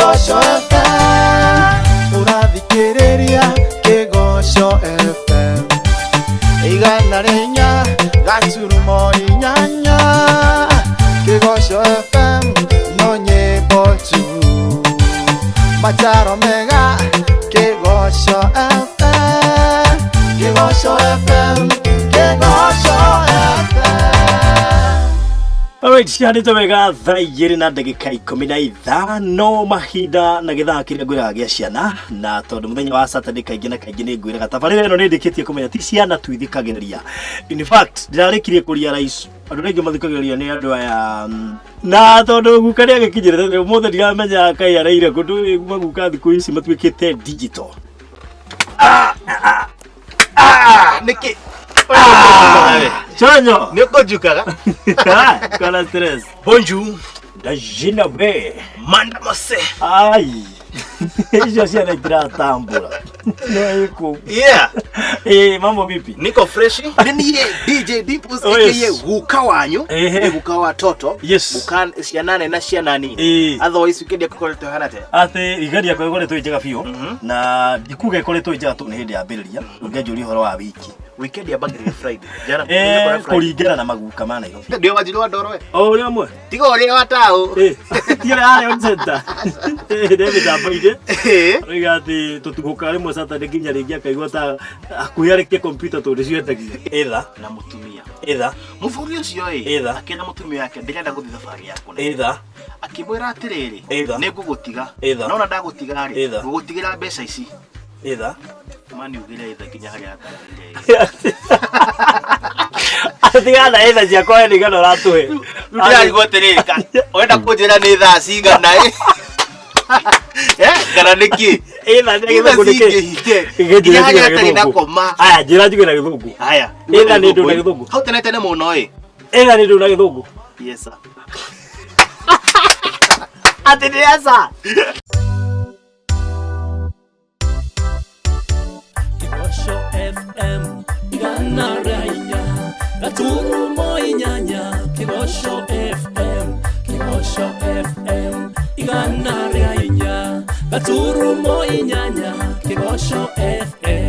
Kĩgoco FM, ũrathikĩrĩria Kĩgoco FM, 104.8, Kĩgoco FM, no nyĩmbo tu, macharo mega, Kĩgoco FM, Kĩgoco FM, Kĩgoco FM. Alright, cihandĩte wega 2:15 mahinda na gĩthaa kĩrĩa ngwĩraga gĩa ciana, na tondũ mũthenya wa Saturday kaingĩ na kaingĩ nĩ ngwĩraga tabarĩra ĩno nĩ ndĩkĩtie kũmenya ti ciana tu ithikagĩrĩria. In fact, ndĩrarĩkirie kũria rais andũ arĩa aingĩ mathikagĩrĩria nĩ andũ aya, na tondũ guka nĩ agĩkinyĩrĩte ũmũthĩ, ndiramenya kaĩ araire kũndũ maguka thikũ ici matuĩkĩte digital. Nĩkĩ? Chonyo. Nĩ ũkũnjukaga. Kana stress. Bonjour. Ndajina be. Mandamose. Ai. Icio ciana itiratambũra. No ĩkũ. Yeah. Eh, mambo vipi? Niko fresh. Nĩ niĩ DJ Dimples, Oh, yes. aka guka wanyu. Ehe. Nĩ guka wa toto. Yes. Guka ciana nene na ciana nini. Otherwise weekend yaku ĩkoretwo ĩhana atĩa? Atĩ igari yakwa ĩkoretwo ĩ njega biũ, na ndikuga ĩkoretwo ĩ njega tondũ nĩ hĩndĩ yambĩrĩria. Ũngĩanjũria ũhoro wa wiki. Weekend yambagĩrĩria Friday. Jana. Eh, kũringana na maguka ma Nairobi. Ndio wanjiru wa ndoro we. O ũrĩa ũmwe. Tiga ũrĩa wa taũ. Eh, ti ũrĩa harĩa on center. Eh, nĩ mĩtambo-inĩ. Oiga atĩ tũtuhũkaga rĩmwe Saturday nginya rĩngĩ akaigua ta hakuhĩ arĩkie kompiuta tondũ nĩcio endagia. Ĩtha. Na mũtumia. Ĩtha. Mũbũri ũcio ĩ. Ĩtha. Akĩra mũtumia wake ndĩrenda gũthiĩ thabarĩ ya kũnene. Ĩtha. Akĩmwĩra atĩrĩrĩ, Ĩtha. nĩ ngũgũtiga. Ĩtha. Nona ndagũtiga rĩ, Ĩtha. ngũgũtigĩra mbeca ici. Ĩtha. Maniugire ĩtha nginya harĩa atarĩire. Tigana ĩtha ciakwa we nĩigana ũratũhe. Rĩu ndĩrarigwo atĩrĩrĩ, ũrenda kũnjĩra nĩ thaa cigana ĩ? Eh, kana nĩkĩ? Ĩtha nĩ Ĩtha gĩthũngũ nĩkĩ? cingĩhite. Gĩnjĩra Nginya harĩa njuge na atarĩ na gĩthũngũ. koma. Aya, njĩra njuge na gĩthũngũ. Haya. Ĩtha nĩ ndũ na gĩthũngũ. Hau tene tene mũno ĩ. Ĩtha nĩ ndũ na gĩthũngũ. Yes sir. Atĩ nĩ aca. Kĩgoco FM 104.8, Kĩgoco FM, Kĩgoco FM 104.8, Kĩgoco FM.